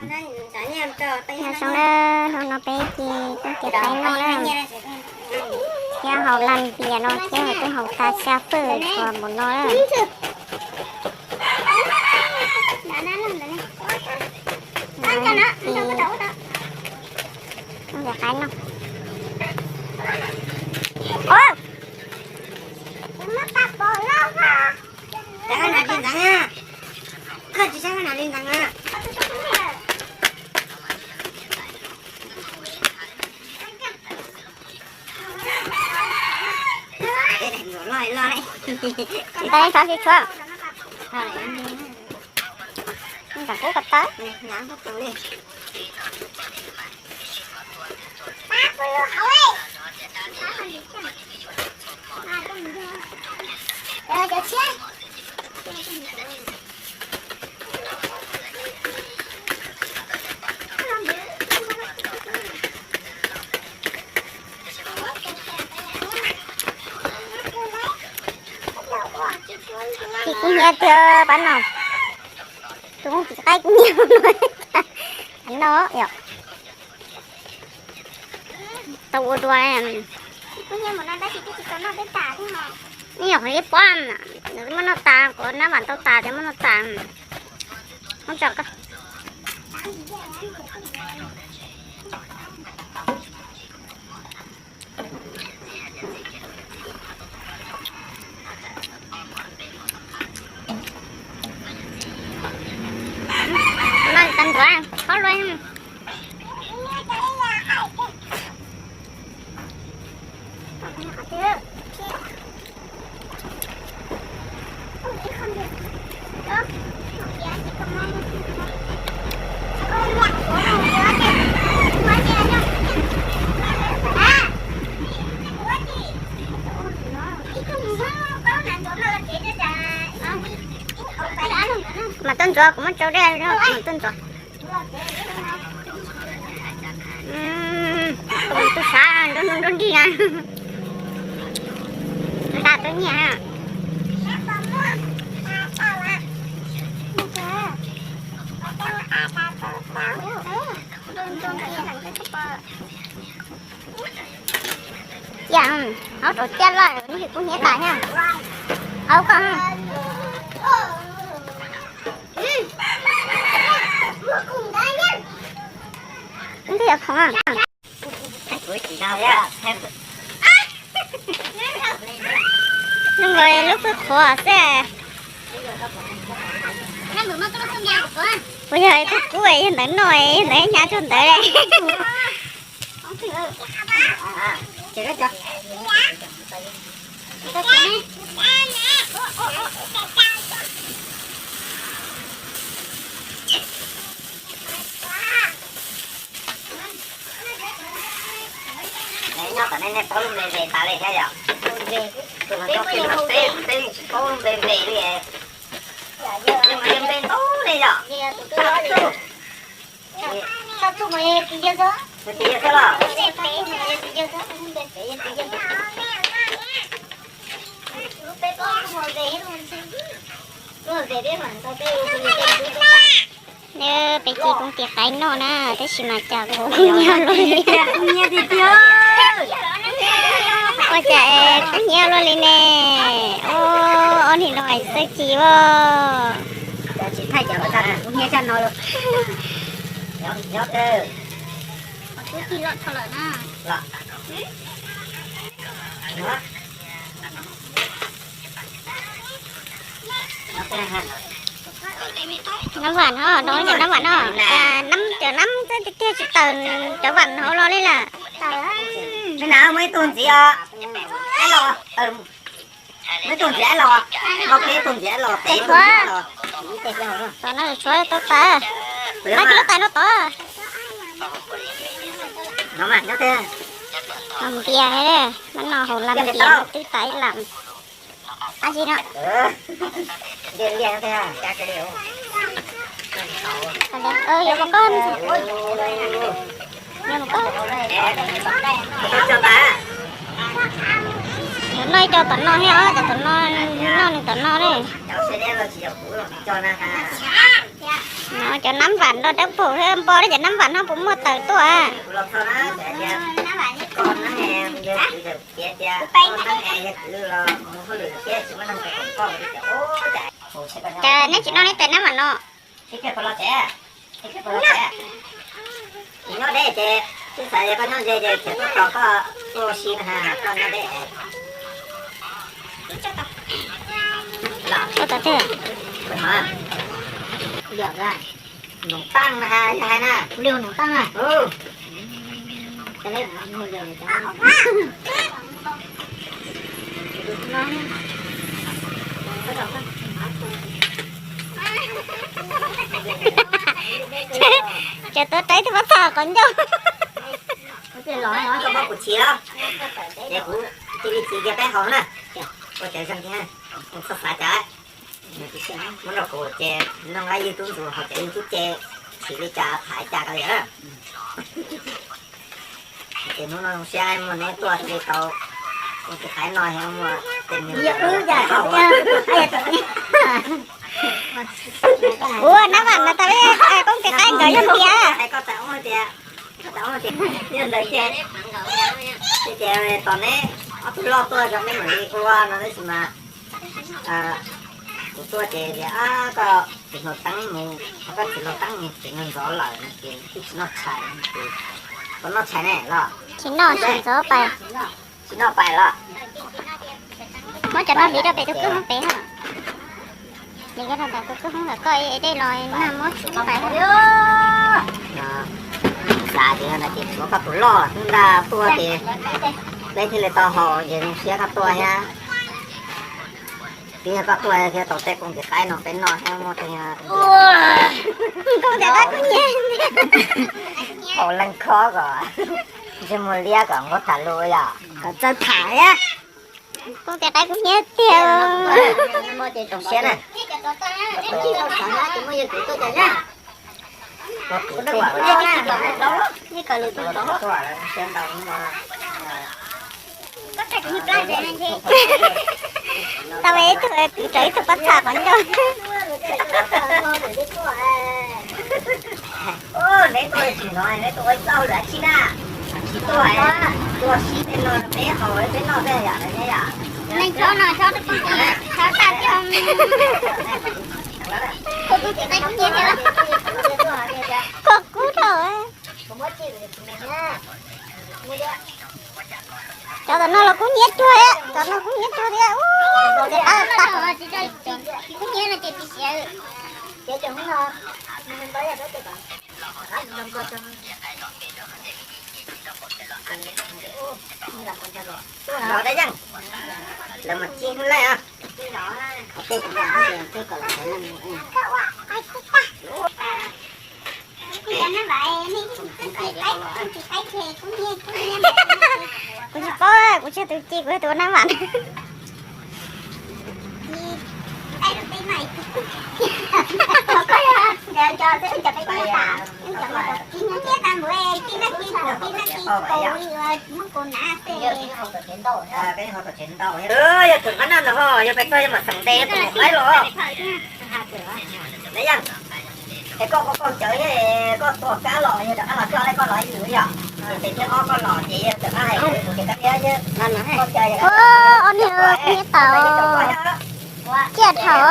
Nyob zoo na, hnub no peb ces kuj tiav qaib noj na, thiab haus lam npias no thiab twb haus tas xya fwj tshuav npaum no na. Ces kuj tiav qaib noj. Tau xov tsis tshua. Ntawm kub ko taw. Tsis kub hnyiab tiag pab no. Tus kub tsis qaib kub hnyiab no yom. Tau ua dua. Ib nyuag qhov ib pob, nws muab noj tas, kuv nab vam tau tas ces muab noj tas. Muab tso koj. Noj tau ntxuav, qhov luaj. Mas tuaj ntxuav, kuv muab tsau dej, mas tuaj ntxuav. Tus sav nrov nrov nrig na. Tus sav tus nyiam. Cia, hauv rau ciaj loj, neb kub hnyiab tas thiab. Hauv koj. Ntej yuav khoom. Zoo nkaus lub qwj qhuav xwb. Puas yog tus kub yog ntawd no, yog ntawd hnyav tsuag ntawd. Nyob tom nej, nej paub lub npe npe tas li thiab yom? Tus no cov peb, peb yeej tsis paub lub npe npe li. Npe ntau li yom? Tus yawg xwb los? Neb peb ces kuj tiav qaib noj na, tab sis mas cas kuv kub hnyiab luaj li. Ua cas kub hnyiab luaj li ne? Ob niag no xav tsis os. Nab vam no, no yog nab vam no. Nab, cov nab tiag tiag tsis tawm cov vam hauv los li lawm. Muaj ib tug ntxiv os. Muaj ib tug ntxiv los, no ib tug ntxiv los, peb tug ntxiv los. Tom no tshuav tau tas. Nab cov lub tais no tod. Npias, nab no haus lam npias twb tas ib lam. Ab tsi no. Yuav mus koj, yuav mus koj. Yuav noj ib co tom no thiab, cov tom no, noj nws tom no li. Cov nab vam no dawb paug thiab, npo cov nab vam no puas muaj taws tuaj? Cas neb tsis noj neb tais nab vam no? Nyob deb ces, twb xav tias koj nyob ze ces khiav tuaj tos koj tuaj ua si na, koj nyob deb. Noom Taaj na, yog hais na. Noom Taaj na. Ces tuav rawv ib tug pob txha qhov ncauj. Koj muab kuv txiv los, ces kuv cia li txiv kiag peb haus na. Ua cawv zoo thiab, txhob xav cas. Muab nrog kuv ces noj nqaij ywg tub ntxuag haus cawv ywg tub ce, tsis li cas thaiv cas ko li na. Ces hnub no zoo siab muaj neb tuaj thiaj li tau ua tus qaib no thiab muaj tes nws. Ua nab vam no tau ib kooj tes qaib nkawd yog tias, yog tias tom neb ob tug loj tuaj zoo neb mam li ua no tab sis mas kuv tuaj ces tias koj tsis hnov teeb mus, koj tsis hnov teeb mus ces nws ntxov lawm no ces twb tsis noj tshais, koj noj tshais ne los? Tsis noj, tsis ntxov pais. Tsis noj pais los? Muab cov no hliv rau pem tus kwj hoob pem na. Hliv rau ntawm tus kwj hoob ntawm koj dej los na muab tshoob pais. Xav tias no ces tshuav koj tus loj hnub ntaj tuaj ces peb thiaj li tau haus ces zoo siab koj tuaj thiab. Twb yog koj tuaj thiaj tau tej kooj tes qaib no peb noj thiab muaj tej kooj tes qaib kub hnyiab. Haus leej khob kom ntsej muag liab kom nqub tham lus yom, kom txawj tham thiab. Kooj tes qaib kub hnyiab tiag. Siab na. Tau ib tug kwv rawv ib tug pob txha qhov ncauj. Neb tuaj tsis hnov neb tuaj ua txauj lawm tsis na. Tsis tuaj, tuaj sib tej no peb haus peb noj tej yam no yom. Neeg tshob no tshob, tshob tag tiag. Koj kub dhau. Cov tom no los kub hnyiab cuag thiab, cov no kub hnyiab cuag thiab. Kub hnyiab no ces tsis siav. Los da yeej, lawv mas cig hlub laij os. Kuv tsis paub, kuv tsis yog tus ci, kuv yog tus ua nab vam. Yog tus qab naj no ho, yog pes txog yog mam xeem ntes yog tus maum qaib los. Es koj, koj cawv thiab, koj tuag kab los yog rov qab los coj li koj los ib yam yom. Ces tes thiab ob koj los ces yog rov qab hais kuv ces kab thiab. Ob niag hnyiab tau. Ciaj thaum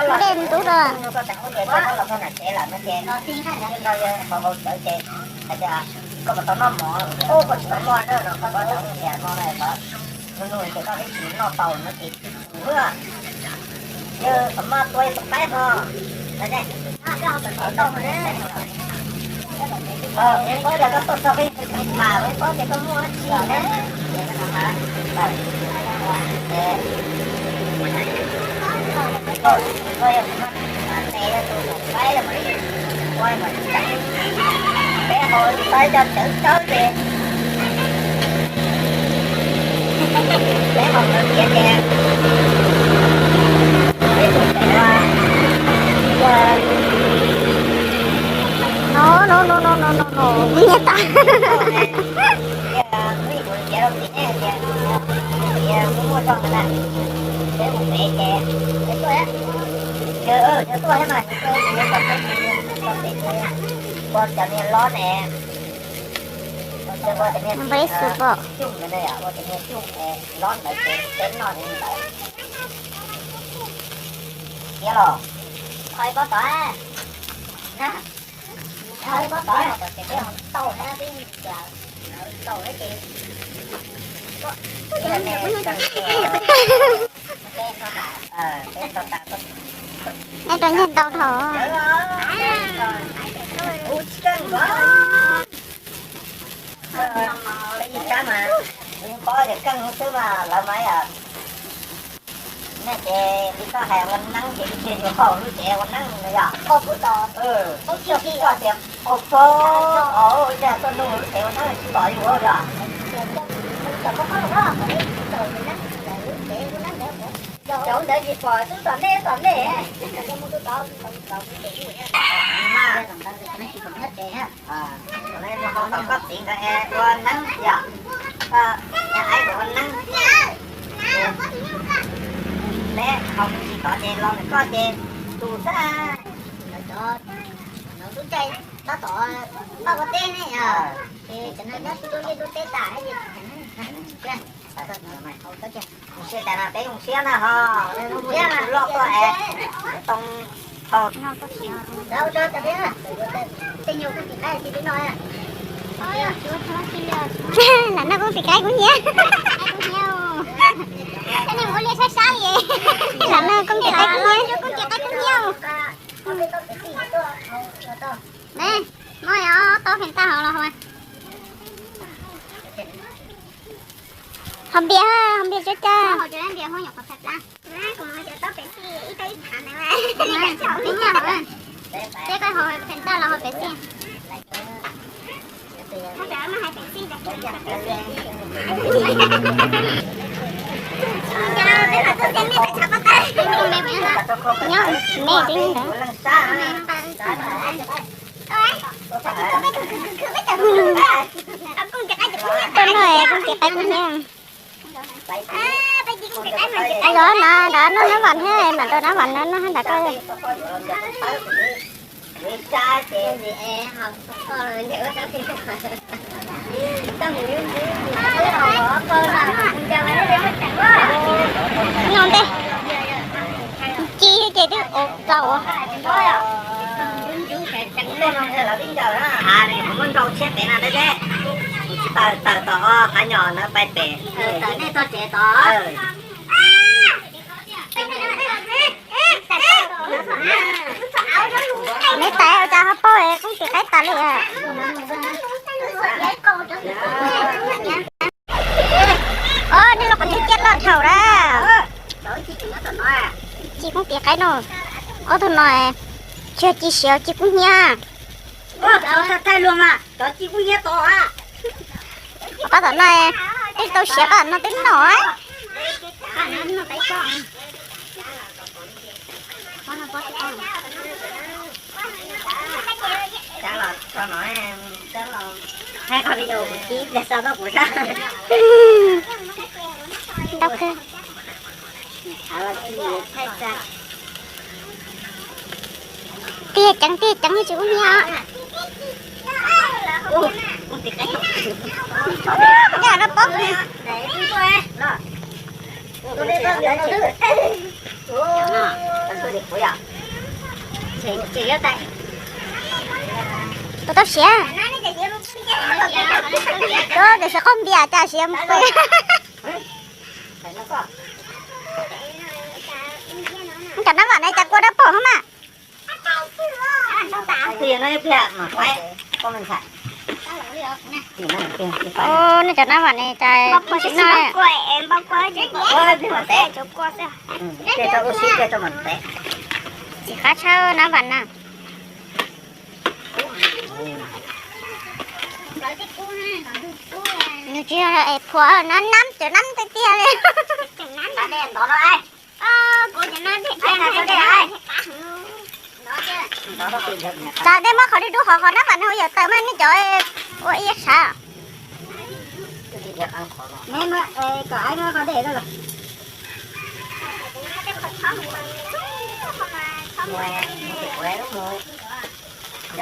muaj dej ntub rau. Koj puas tau noj mov? Koj tsis tau noj no, koj tsis tau noj ces koj twb tsis noj tau no ces. Yog kom maj tua tus qaib ho. Neb paub yog koj tuaj txog peb tus mas, neb paub tias koj muaj dab tsi na. Peb haus tau cov cawv cawv ces peb haus cawv tiav ces peb tus cawv no no no no no no no, kuv nyiam tas. Kuv tiav rau tim nej tias kuv muaj zog na, peb mus pem ces peb tuaj. Ua cov niag lob ne, ua cov niag xub pom. Coj ua cov niag coob ne yom, ua cov niag coob es lob ntawd ces peb noj li ntawd. Tiag los? Qhov pob tod na, qhov pob tod ces peb tau na, peb tau na ces nej rau nyiaj ntau dhau. Ib sab mas, ib pob ces keej xwb mas lawv mas yom. Nej ces li koj hais ua neeb ces ib txhia yuav qaug lub tsev ua neeb no yom. Qaug pub tos, ib txhia qaug tias qaug pub, ib txhia tuaj nug lub tsev ua neeb tsis pom yus yom. Cov ntawd tsis pom xwb tom nej tom nej. Tom koj txiv nkawd es ua neeb yom, aib ua neeb. Peb haus me ntsis tod ces los ntawm koj ces tus xwb. Lub caij tab tom paj ua teb ne, ces cov no nyob tsis tau liaj tau teb tas. Siab tas no peb zoo siab na ho, lub siab loj tuaj es too hau. Lam noj koob tis qaib kuv nyiam. Koj niag ua liaj sab sab li. Lam noj koob tis qaib kuv nyiam, koob tis qaib kuv nyiam. Ne, muab ob tob feem tag hauv los hauv. Hov npias, hov npias tsav tsav. Peb koj hauv feem tag los hauv pem xij. Nyob me twb ntawd. Koj noj koob tis qaib kub nyiam. Los na, nrad noj nab vam thiab, mam rau nab vam na, noj nrad koj. Noj ntej. Ci ces twb txaus. Muab nrau tshiab pem na, tsis tawm, tawm tom hav nyom ntawd pais pem. Neb tais ua cas ho paug koob tis qaib tas li. Os, nej los qhov twg ciaj loj dhau na. Ci koob tis qaib no. Ob tug no tsis yog ci siav, ci kub hnyiab. Thaij luag mas, cov ci kub hnyiab to. Pab tom no, twb tau siav pab tom no twb noj. Ntau kawg. Tiag ceev, tiag ceev tsis kub hnyiab. Nyob rau pob. Tus tau siav. Tus tias siav qaug npias cas siav mus pw. Cov nab vam ne cas kua dawb paug hov mas. Nej cov nab vam ne cas tsis noj. Txiv qab tshaj nab vam na. Nws tsis yog es phuam no, nab cov nab tiag tiag li. Tsam tej muab qhov dub dub qhov qhov nab vam no yawm tawm mas nej cov ua ib sav. Mus, mus tus quav mus.